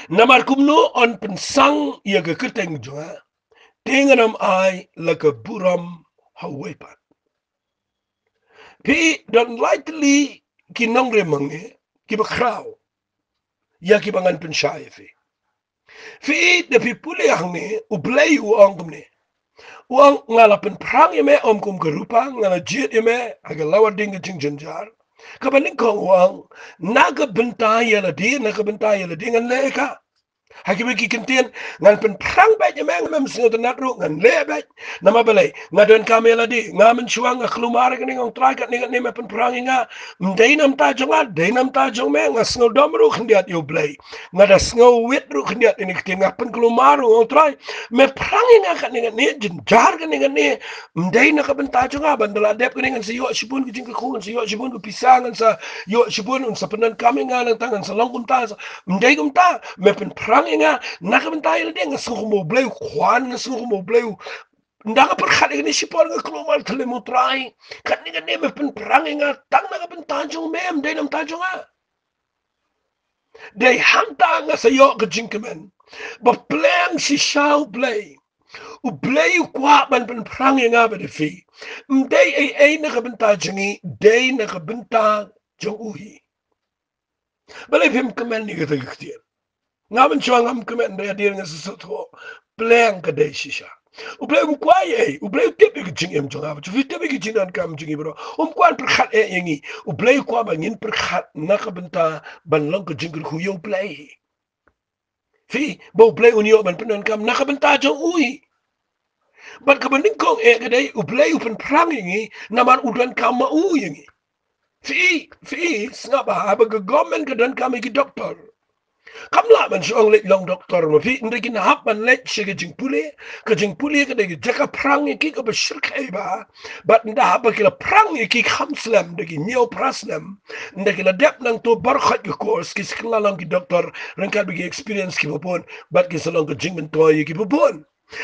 Namar kumno yn pynsang ïa ka kyrteng jong nga, te ngan ym ai la ka burom ha uwei pat. Phi, don lai tylli ki nongrim hangne kiba khraw ïa kiba ngan pynshai ïa phi. Phi, da phi pule hangne, U Blei u ong kumne. U ong, nga la pynphrang ïa me, ym kum ka rupa, nga la jied ïa me ha ka lawar ding ka jingjynjar. Kaba nyngkong u ong, na ka bynta ïa lade, na ka bynta ïa lade ngan leh ïa ka. Ha kiwei ki kyntien, ngan pynphrang beit ïa me, ngam sngewtynnat ruh, ngan leh beit. Namar balei, nga donkam ïa lade, nga mynshuwa nga kulmar ïa kane, nga ong Trai, katne katne me pynphrang ïa nga. Ym dei na bynta jong nga, dei na bynta jong me, nga sngewdom ruh khyndiat ïa U Blei. Nga da sngewwit ruh khyndiat ïa kane ka ktien, nga pynkulmar ruh, nga ong Trai, me phrang ïa nga katne katne, jynjar katne katne. Ym dei na ka bynta jong nga, ban da la dep kane ngan sa ïoh shibun ka jingkyrkhu, ngan sa ïoh shibun ka pisa, ngan sa ïoh shibun, un sa pyndonkam ïa nga, nangta ngan sa long kumta, sa, ym dei kumta, me pynphrang ïa nga na ka bynta ïa lade, nga sngew kumba U Blei u khwan, nga sngew kumba U Blei u, ynda nga pyrkhat ïa kane shipor nga kulmar thymmai, U Trai. Katne katne me pynphrang ïa nga tang na ka bynta jong me, ym dei na bynta jong nga. Dei hangta nga sa ïoh ka jingkmen ba pliang shisha U Blei. U Blei u kwah ban pynphrang ïa nga bad ïa phi. Ym dei ei ei na ka bynta jong ngi, dei na ka bynta jong u hi. Balei phim kmen ïa kata ka ktien? Nga mynshuwa ngam kmen, hynrei hadien nga sngewthuh pliang ka dei shisha. U Blei um kwah ei ei, U Blei u tip ïa ka jingim jong nga bad jong phi, u tip ïa ka jingdonkam jong ngi baroh. Um kwah pyrkhat eh ïa ngi. U Blei u kwah ba ngin pyrkhat na ka bynta ban long ka jingkyrkhu ïa U Blei. Phi, ba U Blei un ïoh ban pyndonkam na ka bynta jong u hi. Bad kaba nyngkong eh ka dei U Blei u pynphrang ïa ngi namar u donkam ma u ïa ngi. Phi, phi sngap ba haba ka government ka donkam ïa ki doktor, kam lah ban shu ong leit long doktor ma phi, ynda kin hap ban leit sha ka jingpule. Ka jingpule ka dei ka jaka phrang ïa ki kaba shyrkhei bha. Bad ynda haba ki la phrang ïa ki kham slem, da ki hynñiew phra slem, ynda ki la dep nangto baroh khoit ka course, ki sa kylla long ki doktor ryngkat bad ki experience kiba bun, bad ki sa long ka jingmyntoi ïa kiba bun.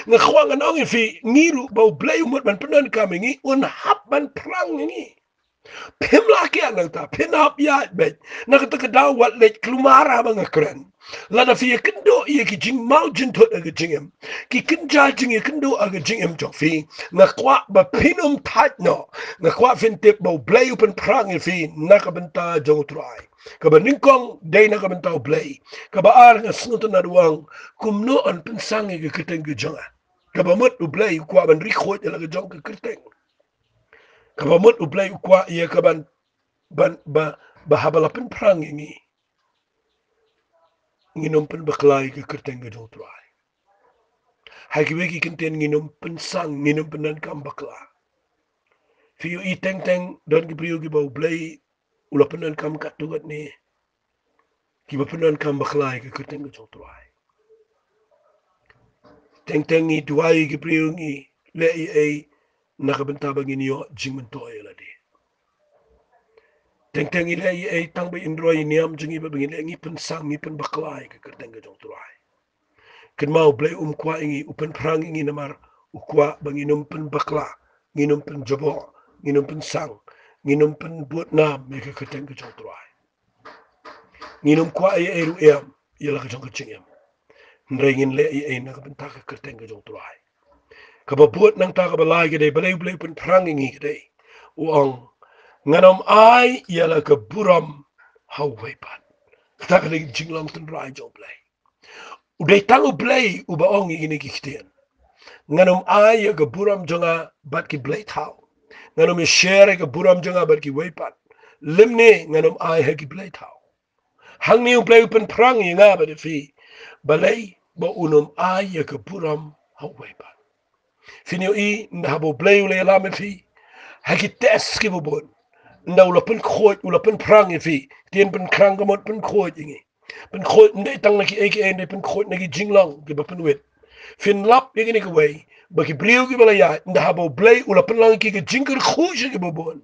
Nga kwah ngan ong ïa phi, ngi ruh ba U Blei u mut ban pyndonkam ïa ngi, un hap ban phrang ïa ngi. Phim lah kiad nangta, phin hap ïaid beit na kata ka daw, wat leit kulmar haba nga kren. Lada phi ïakynduh ïa ki jingmaw jynthut ha ka jingim, ki kynja jingïakynduh ha ka jingim jong phi, nga kwah ba phin ym thait noh. Nga kwah phin tip ba U Blei u pynphrang ïa phi na ka bynta jong U Trai. Kaba nyngkong dei na ka bynta U Blei. Kaba ar, nga sngewtynnad u ong, kumno yn pynsang ïa ka kyrteng ka jong nga. Kaba mut U Blei u kwah ban ri khuid ïa la ka jong ka kyrteng. Kaba mut U Blei u kwah ïa ka ban, ban, ba, ba haba la pynphrang ïa ngi, ngin ym pynbakla ïa ka kyrteng ka jong U Trai. Ha kiwei ki kyntien ngin ym pynsang, ngin ym pyndonkam bakla. Phi ïohi teng teng don ki briew kiba U Blei u la pyndonkam katto katne, kiba pyndonkam bakla ïa ka kyrteng ka jong U Trai. Teng teng ngi duwai ïa ki briew, ngi leh ei ei na ka bynta ba ngin ïoh jingmyntoi ïa lade. Teng teng ngi leh ïa ei tang ba hynrei ïa niam jong ngi ba ngi leh, ngi pynsang, ngi pynbakla ïa ka kyrteng ka jong U Trai. Kynmaw U Blei um kwah ïa ngi, u pynphrang ïa ngi namar u kwah ba ngin ym pynbakla, ngin ym pynjaboh, ngin ym pynsang, ngin ym pynbud nam ïa ka kyrteng ka jong U Trai. Ngin ym kwah ïa ei ruh em ïa la ka jong ka jingim. Hynrei ngin leh ïa ei na ka bynta ka kyrteng ka jong U Trai. Kaba bud nangta kaba lai ka dei, balei U Blei u pynphrang ïa ngi ka dei. U ong, ngan ym ai ïa la ka burom ha uwei pat. Kata ka dei ka jinglong tynrai jong U Blei. U dei tang U Blei uba ong ïa kine ki ktien. Ngan ym ai ïa ka burom jong nga bad ki blei thaw. Ngan ym ïa share ïa ka burom jong nga bad kiwei pat. Lymne ngan ym ai ha ki blei thaw. Hangne U Blei u pynphrang ïa nga bad ïa phi. Balei ba un ym ai ïa ka burom ha uwei pat. Phin ïohi ynda haba U Blei u la ïalam ïa phi ha ki test kiba bun. Ynda u la pynkhuid, u la pynphrang ïa phi. Ktien pynphrang ka mut pynkhuid ïa ngi. Pynkhuid ym dei tang na kiei kiei, ym dei, pynkhuid na ki jinglong kiba pynwit. Phin lap ïa kine kiwei ba ki briew kiba la ïaid, ynda haba U Blei u la pynlong ïa ki ka jingkyrkhu sha kiba bun,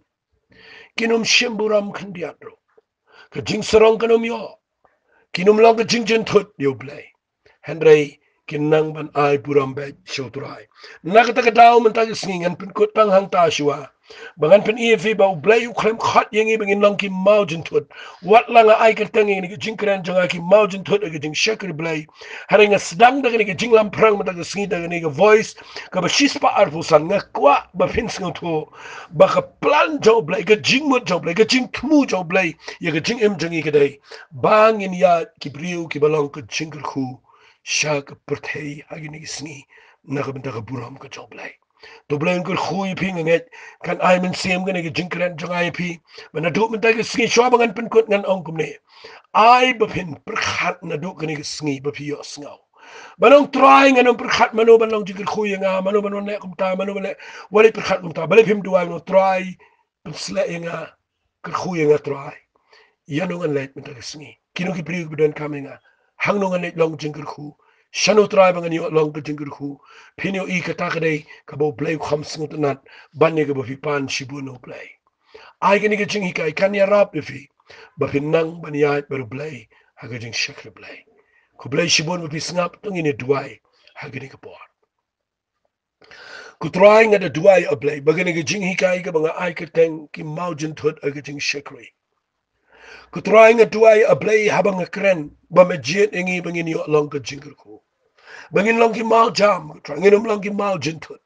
kin ym shim burom khyndiat ruh. Ka jingsarong kan ym ïoh. Kin ym long ka jingjynthut ïa U Blei. Hynrei kin nang ban ai burom beit sha U Trai. Na kata ka daw mynta ka sngi ngan pynkut tang hangta shuwa, ba ngan pyni ïa phi ba U Blei u khlem khot ïa ngi ba ngin long ki mawjynthut. Wat la nga ai kyrteng ïa kane ka jingkren jong nga ki mawjynthut ha ka jingshakri Blei, hynrei nga sdang da kane ka jinglamphrang mynta ka sngi, da kane ka voice kaba shispah arphew san, nga kwah ba phin sngewthuh ba ka plan jong U Blei, ka jingmut jong U Blei, ka jingthmu jong U Blei ïa ka jingim jong ngi ka dei ba ngin ïaid ki briew kiba long ka jingkyrkhu sha ka pyrthei ha kine ki sngi na ka bynta ka burom ka jong U Blei. To U Blei un kyrkhu ïa phi. Nga ngeit kan ai mynsiem kane ka jingkren jong nga ïa phi, ba naduh mynta ka sngi shuwa ba ngan pynkut ngan ong kumne: Ai ba phin pyrkhat naduh kane ka sngi ba phi ïohsngew. Ban ong, Trai, ngan ym pyrkhat mano ban long jingkyrkhu ïa nga, mano ban wan leh kumta, mano ban leh, wat leh pyrkhat kumta. Balei phim duwai, ban ong, Trai, pynsleh ïa nga, kyrkhu ïa nga Trai. Ïano ngan leit mynta ka sngi? Kino ki briew kiba donkam ïa nga? Hangno ngan leit long jingkyrkhu? Shano Trai ba ngan ïoh long ka jingkyrkhu? Phin ïohi kata ka dei kaba U Blei u kham sngewtynnat ban ïa kaba phi pan shibun na U Blei. Ai kane ka jinghikai kan ïarap ïa phi ba phin nang ban ïaid bad U Blei ha ka jingshakri Blei. Khublei shibun ba phi sngap, to ngin ïa duwai ha kane ka por. Ko Trai, nga da duwai, A Blei, ba kane ka jinghikai kaba nga ai kyrteng ki mawjynthut ha ka jingshakri. Ko Trai, nga duwai, A Blei, haba nga kren, ba me jied ïa ngi ba ngin ïoh long ka jingkyrkhu, ba ngin long ki mawjam, ko Trai, ngin ym long ki mawjynthut.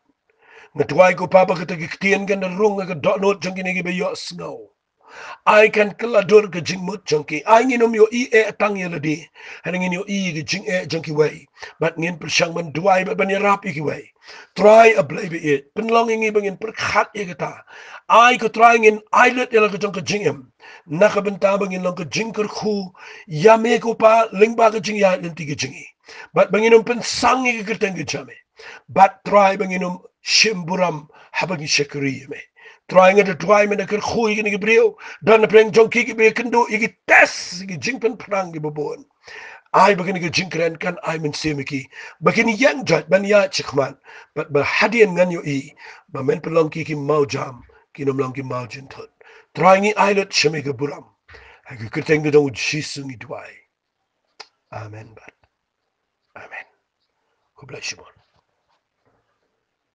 Nga duwai, ko Pa, ba kata ka ktien kan da rung ha ka dohnud jong kine kiba ïohsngew. Ai kan kylla dur ka jingmut jong ki. Ai ngin ym ïohi eh tang ïa lade, hynrei ngin ïohi ka jingeh jong kiwei, bad ngin pyrshang ban duwai bad ban ïarap ïa kiwei. Trai, A Blei ba ïeit, pynlong ïa ngi ba ngin pyrkhat ïa kata. Ai ko Trai, ngin ai lut ïa la ka jong ka jingim na ka bynta ba ngin long ka jingkyrkhu ïa me, ko Pa, lyngba ka jingïaid lynti ka jong ngi, bad ba ngin ym pynsang ïa ka kyrteng ka jong me. Bad Trai, ba ngin ym shim burom haba ngi shakri ïa me. Trai, nga da duwai, me da kyrkhu ïa kine ki briew, don napdeng jong ki kiba ïakynduh ïa ki test, ïa ki jingpynphrang kiba bun. Ai ba kane ka jingkren kan ai mynsiem ïa ki ba kin ïeng jait ban ïaid shakhmat, bad ba hadien ngan ïohi ba men pynlong ki ki mawjam, kin ym long ki mawjynthut. Trai, ngi ai lut sha me ka burom. Ha ka kyrteng ka jong U Jisu ngi duwai. Amen bad amen. Khublei shibun.